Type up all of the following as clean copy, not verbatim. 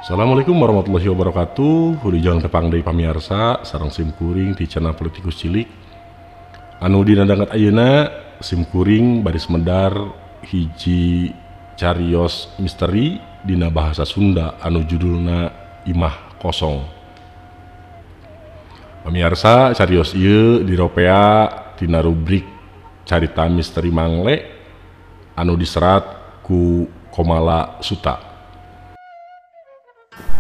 Assalamualaikum warahmatullahi wabarakatuh. Wilujeng tepang deui pamiarsa sareng simkuring ti channel Politikus Cilik. Anu dina danget ayeuna simkuring baris medar hiji carios misteri dina bahasa Sunda anu judulna Imah Kosong. Pamiarsa, carios ieu diropea tina rubrik Carita Misteri Mangle anu diserat ku Komala Suta.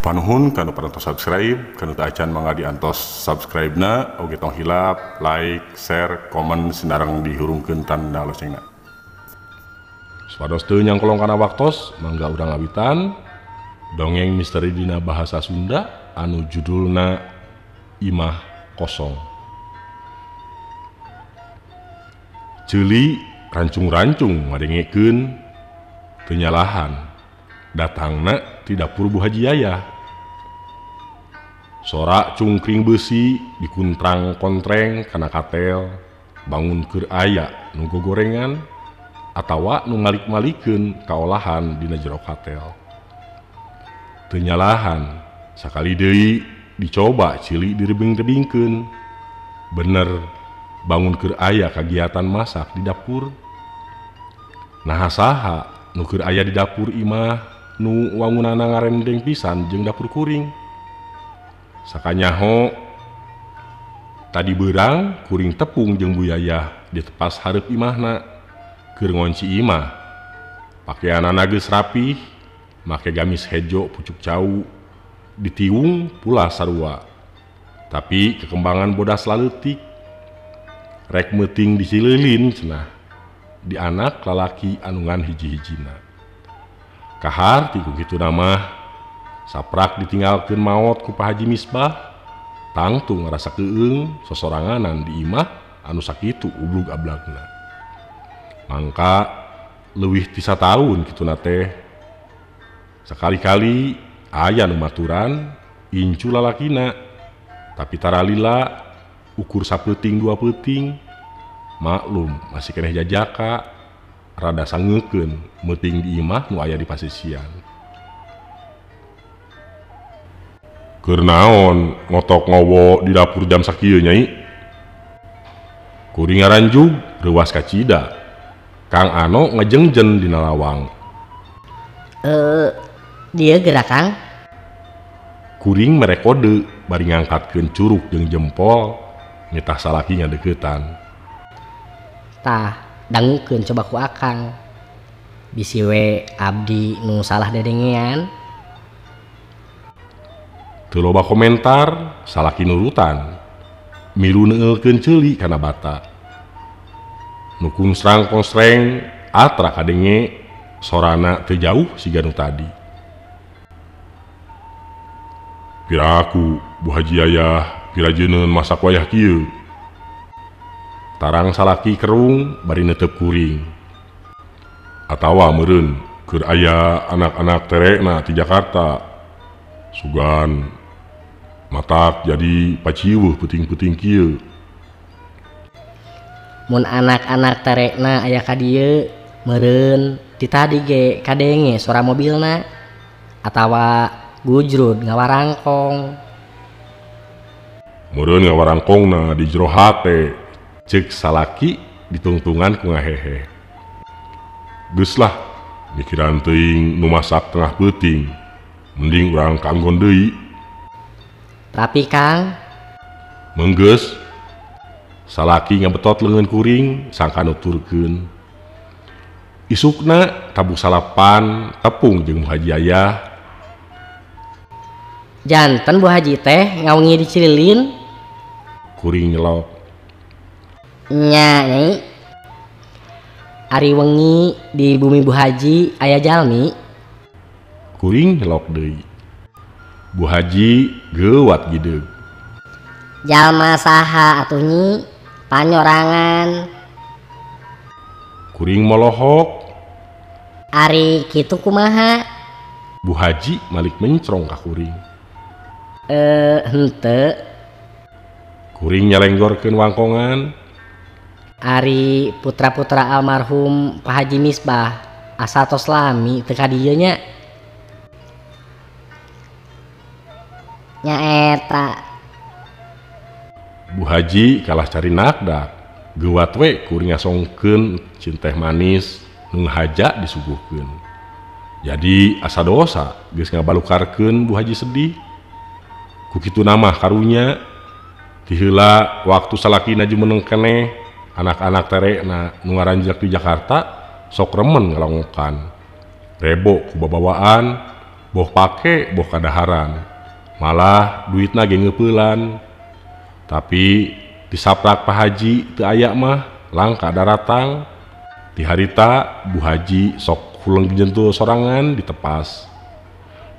Panuhun kanu parantos subscribe, kanu teu acan mangga diantos subscribe-na, oge tong hilap, like, share, komen sinareng dihurungkeun tanda loncengna. Supados teu nyangkolong kana waktos, mangga urang ngawitan dongeng misteri dina bahasa Sunda anu judulna Imah Kosong. Ceuli rancung-rancung ngadengekeun teu nyalahan, datangna ti dapur Bu Haji Yayah. Sora cungkring besi dikuntrang kontreng kana katel, bangun keur aya nu gogorengan atawa nu malik-malikeun kaolahan dina jero katel. Teu nyalahan, sakali deui dicoba ceuli direbing-rebingkeun. Bener, bangun keur aya kagiatan masak di dapur. Naha saha nu keur aya di dapur imah nu wangunana ngarendeng pisan jeung dapur kuring. Sakanyaho tadi beurang kuring tepung jeung Bu Yayah ditepas hareup imahna keur ngonci imah. Pakeanana geus rapih, make gamis hejo pucuk cau, ditiung pula sarua. Tapi kekembangan bodas laleutik. Rek meuting dicililin cenah di anak lalaki anu ngan hiji-hijina. Kahar ti ku kituna mah saprak ditinggalkeun maot ku Pak Haji Misbah, tangtu ngarasa keung sosoranganan di imah anu sakitu ublug ablagna. Mangka leuwih ti sataun kituna teh. Sakali-kali aya nu maturan incu lalakina, tapi taralila ukur sapeuting dua peuting. Maklum masih keneh jajaka, rada sangeukeun meuting di imah nu aya di pasisian. Keur naon ngotok ngowo di dapur jam sakieu nyai? Kuring ngaranjug reuwas kacida. Kang Ano ngejengjen dina lawang. Dia gerak Kang? Kuring mere kode bari ngangkatkeun curug jeung jempol nitah salaki ngadeukeutan. Tah, dangukeun coba ku akang. Bisi we abdi nu salah dedengean. Teu loba komentar, salaki nurutan. Milu neueulkeun ceuli kana bata. Nu kungsrang-konsreng atra kadenge sorana teu jauh siga nu tadi. Piraku Bu Haji Yayah pirajeuneun masak wayah kieu. Tarang salaki kerung bari netep kuring. Atawa meureun keur aya anak-anak terekna ti Jakarta. Sugan matak jadi paciweuh peuting-peuting kieu. Mun anak-anak terekna aya ka dieu meureun ti tadi ge kadenge sora mobilna atawa gujrud ngawarangkong. Meureun ngawarangkongna di jero hate, ceuk salaki ditungtungan ku ngahehe. Geus lah, mikiran teuing nu masak tengah peuting. Mending urang kaanggon deui. Tapi Kang, menggeus. Salaki ngabetot leungeun kuring sangka nuturkeun. Isukna tabuh salapan tepung jeung Bu Haji Yayah. Janten Bu Haji teh ngawengi di Cililin. Kuring nyelok. Nya nyai. Ari wengi di bumi Bu Haji aya jalmi. Kuring nyelok deui. Bu Haji geuwat gideug. Jalma saha atuh nyi? Panyorangan. Kuring molohok. Ari kitu kumaha? Bu Haji malik mencrong ka kuring. Henteu. Kuring nyalenggorkeun wangkongan. Ari putra-putra almarhum Pak Haji Misbah asa tos lami teu ka dieu nya. Nyaeta. Bu Haji kalah cari nakdak. Geuwat we kuring ngasongkeun cinteh manis nu ngahaja disuguhkeun. Jadi asa dosa geus ngabalukarkeun Bu Haji sedih. Ku kitu mah karunya ti heula waktu salakina jumeneng keneh anak-anak terekna nu ngaranjak di Jakarta sok remen ngalongokan. Rebo ku babawaan, boh pake boh kadaharan. Malah duitna ge ngeupelan. Tapi disaprak Pak Haji teu aya mah langka daratang. Ti harita Bu Haji sok huleng jentul sorangan ditepas.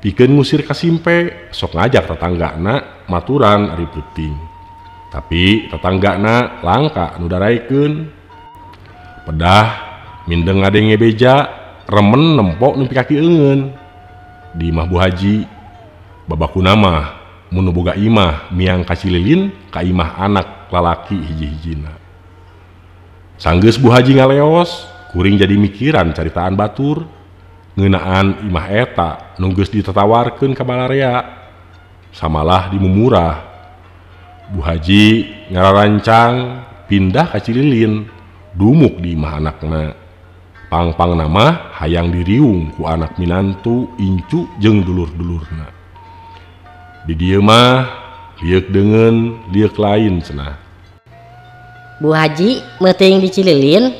Pikeun ngusir ka simpe sok ngajak tetanggana maturan ari peuting. Tapi tetanggana langka nu daraekeun. Pedah mindeng ngadenge beja remen nempok nepi ka kaki eungeun. Di imah Bu Haji babakuna mah mun nu boga imah miang ka Cililin ka imah anak lalaki hiji-hijina. Sanggeus Bu Haji ngaleos, kuring jadi mikiran caritaan batur ngeunaan imah eta nu geus ditatawarkeun ka balarea samalah dimumurah. Bu Haji ngararancang pindah ka Cililin dumuk di imah anakna. Pangpangna mah hayang diriung ku anak minantu incu jeung dulur-dulurna. Di dieu mah lieuk deungeun lieuk lain cenah. Bu Haji meuting di Cililin.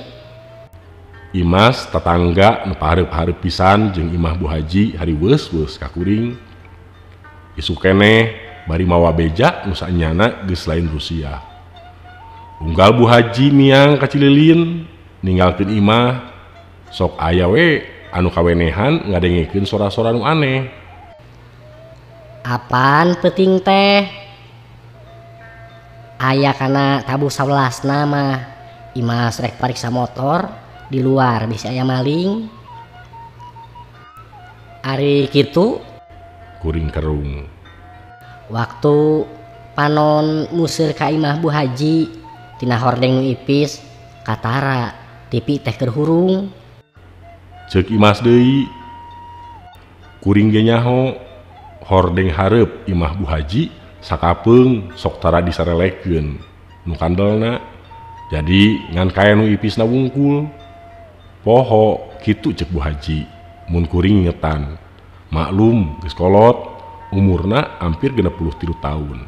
Imas tetangga nu pahareup-hareup pisan jeung imah Bu Haji hariweus-weus ka kuring. Isuk keneh bari mawa beja nu saenyana geus lain Rusia. Unggal Bu Haji miang ka Cililin ninggalkeun imah sok aya we anu kawenehan ngadengekeun sora-sora nu aneh. Apaan peuting teh? Aya kana tabuh 11 mah Imas rek pariksa motor di luar bisa aya maling. Ari kitu kuring kerung. Waktu panon museur ka imah Bu Haji tina hordeng nu ipis katara TV teh keur hurung. Ceuk Imas deui. Kuring ge nyaho hordeng hareup imah Bu Haji sakapeung sok tara disarelekeun nu kandelna. Jadi ngan kaya nu ipisna wungkul. Poho kitu ceuk Bu Haji mun kuring ngetan. Maklum geus kolot umurna hampir 63 tahun.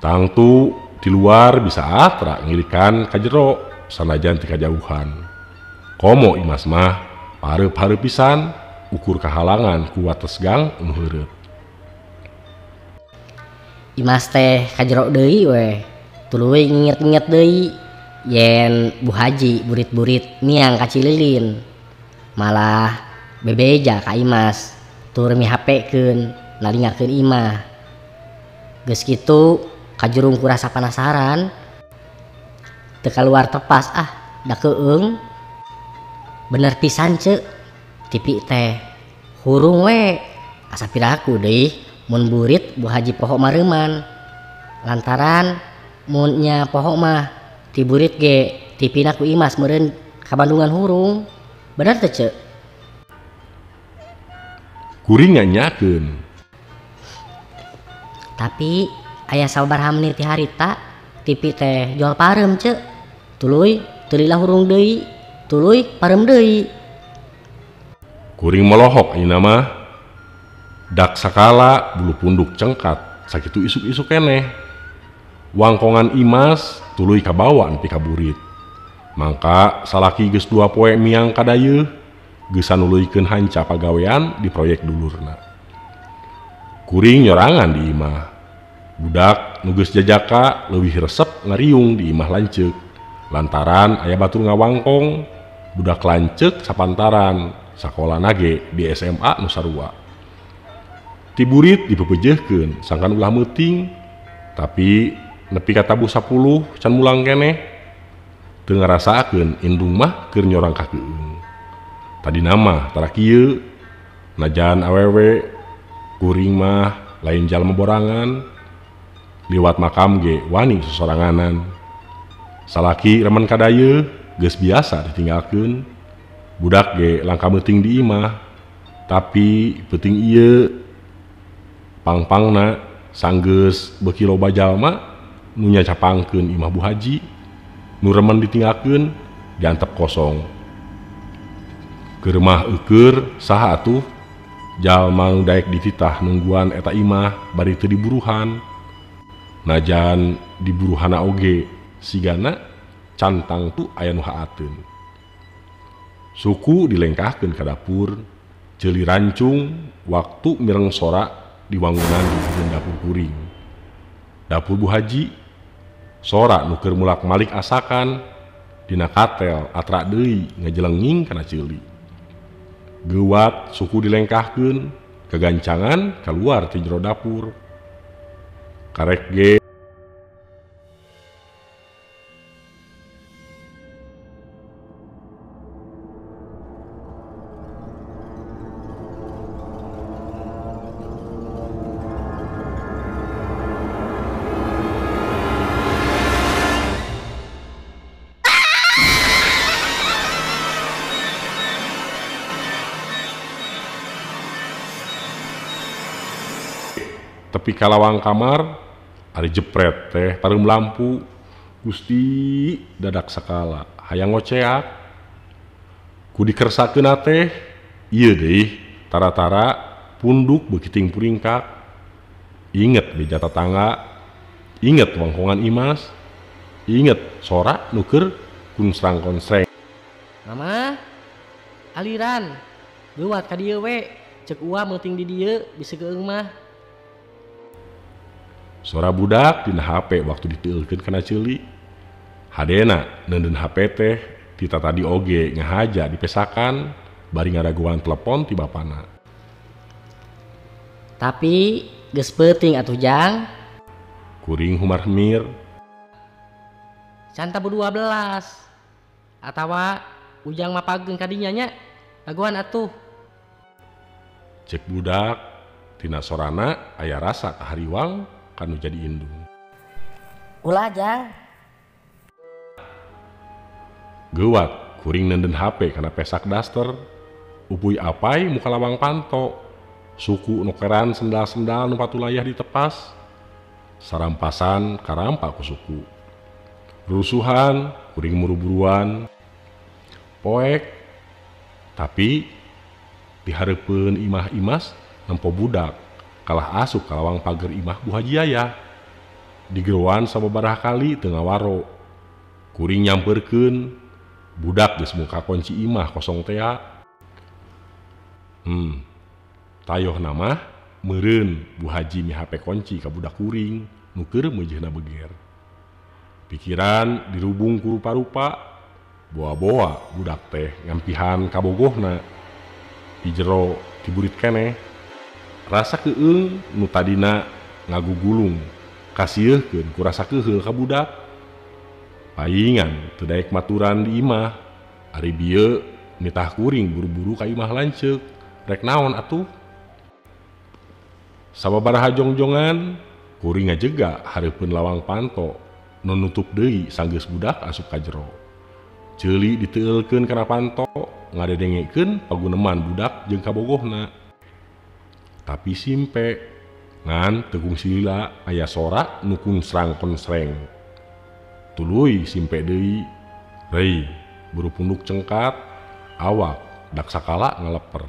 Tangtu di luar bisa atra ngilikan ka jero sanajan ti kajauhan. Komo Imas mah pareup-hareup pisan ukur kahalangan ku wates gang nu heureut. Imas teh kajero deui we, tuluy nginget-nginget deui yen Bu Haji burit-burit miang ka Cililin. Malah bebeja ka Imas tur mihapekeun nalingakeun imah. Geus kitu kajurung ku rasa penasaran. Teu kaluar tepas ah da keung. Bener pisan ceuk TV teh hurung we asa piraku deui mun burit Bu Haji poho mareuman. Lantaran mun nya poho mah ti burit ge TV na ku Imas meureun ka Bandungan hurung. Bener teu ceuk? Kuring nyanyakeun. Tapi aya sabaraha menit ti harita TV teh jual pareum ceuk. Tuluy teu lila hurung deui, tuluy pareum deui. Kuring molohok ayeuna mah. Dak sakala bulu punduk cengkat sakitu isuk-isuk keneh. Wangkongan Imas tuluy kabawa nepi ka burit. Mangka salaki geus 2 poe miang ka dayeuh geus sanuluykeun hanca pagawean di proyek dulurna. Kuring nyorangan di imah. Budak nu geus jajaka leuwih resep ngariung di imah lanceuk. Lantaran aya batur ngawangkong, budak lanceuk sapantaran sakolana ge di SMA nu sarua. Ti burit dipepeujeuhkeun sangkan ulah meuting, tapi nepi ka tabuh 10 can mulang keneh. Teu ngarasaakeun indung mah keur nyorang ka keung. Tadina mah tara kieu, najan awewe kuring mah lain jalma borangan, liwat makam ge wani sosoranganan. Salaki remen ka dayeuh geus biasa ditinggalkeun. Budak ge langka meuting di imah, tapi peuting ieu pangpangna Sanggeus beuki loba jalma nu nyacapangkeun imah Bu Haji, nu remen ditinggalkeun diantep kosong. Keur mah eueur saha atuh jalma nu daek dititah nungguan eta imah bari teu diburuhan. Najan diburuhana oge sigana cantang tu aya nu haateun. Suku dilengkahkeun ka dapur, ceuli rancung waktu mireng sora di wangunan di dapur kuring. Dapur Bu Haji sora nu keur mulak-malik asakan dina katel atra deui ngajelenging kana ceuli. Geuwat suku dilengkahkeun, kegancangan keluar ti jero dapur. Karek ge tepi kalawang kamar ari jepret teh pareum lampu. Gusti dadak sakala hayang ngoceak ku dikersakeun teh ieu deui tara-tara punduk beukiting puringkak. Inget beja tatangga, inget wangkongan Imas, inget sora nu keur kunsrang konsreng. Mama aliran geuwat ka dieu we, ceuk uwa meuting di dieu bisa keung mah. Sora budak dina HP waktu diteulkeun kana ceuli. Hadena neundeun HP teh tita tadi oge ngahaja dipesakan bari ngadagoan telepon ti bapana. Tapi geus peuting atuh Jang. Kuring humar-hemir. Can tabu 12. Atawa Ujang mapageun ka dinya nya. Dagoan atuh. Cek budak tina sorana aya rasa kahariwang kanu jadi indung. Ulah Jang. Geuwat kuring nenden HP kana pesak daster. Upuy apai muka lawang panto. Suku nukeran sendal-sendal nu patulayah ditepas. Sarampasan karampa ku suku. Rusuhan kuring muru-buruan. Poek tapi dihareupeun imah Imas nempo budak kalah asup ka lawang pager imah Bu Haji Yayah. Digeroan sababaraha kali teu ngawaro. Kuring nyamperkeun budak geus muka kunci imah kosong tea. Tayohna mah meureun Bu Haji mihape kunci ka budak kuring nu keur meujeuhna beger. Pikiran dirubung ku rupa-rupa, boa-boa budak teh ngampihan kabogohna. Di jero tiburit keneh. Rasa keung nu tadina ngagugulung kasieurkeun ku rasa keuheul ka budak. Paingan teu daek maturan di imah. Ari bieu nitah kuring buru-buru ka imah lanceuk. Rek naon atuh? Sababaraha jongjongan kuring ngajega hareupeun lawang panto nu nutup deui sanggeus budak asup ka jero. Ceuli diteulkeun kana panto ngadedengekeun paguneman budak jeung kabogohna. Tapi simpe ngan tegung silila aya sora nu kunsrang konsreng. Tuluy simpe deui, rei buru punduk cengkat, awak dak sakala ngaleper.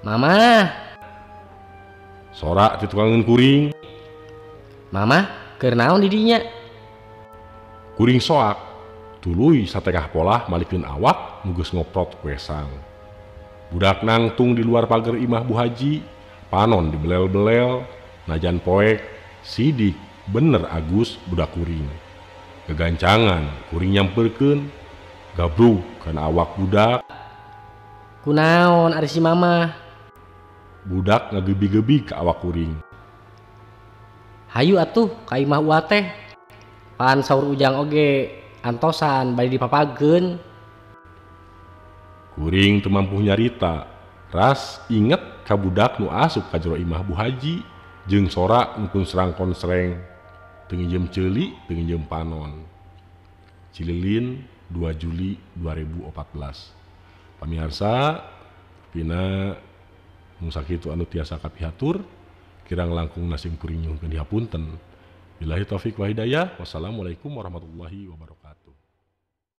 Mama. Sora ti tukangeun kuring. Mama keur naon di dinya? Kuring soak, tuluy satekah polah malikeun awak nu geus ngoprot kuesang. Budak nangtung di luar pager imah Bu Haji, panon dibelel-belel, najan poek, sidik bener Agus budak kuring. Kegancangan kuring nyamperkeun, gabrug kana awak budak. Kunaon ari si mama? Budak ngagebi-gebi ka awak kuring. Hayu atuh ka imah uwa teh. Pan saur Ujang oge antosan bari dipapageun. Kuring teu mampu nyarita, ras inget ka budak nu asup ka jero imah Bu Haji jeung sora nu kunsrang konsreng. Teu nginjem ceuli, teu nginjem panon. Cililin 2 Juli 2014. Pamiarsa pina nu sakitu anu tiasa kapihatur, Kirang langkung na sim kuring nyuhunkeun dihapunten. Billahi taufik wa hidayah. Wassalamualaikum warahmatullahi wabarakatuh.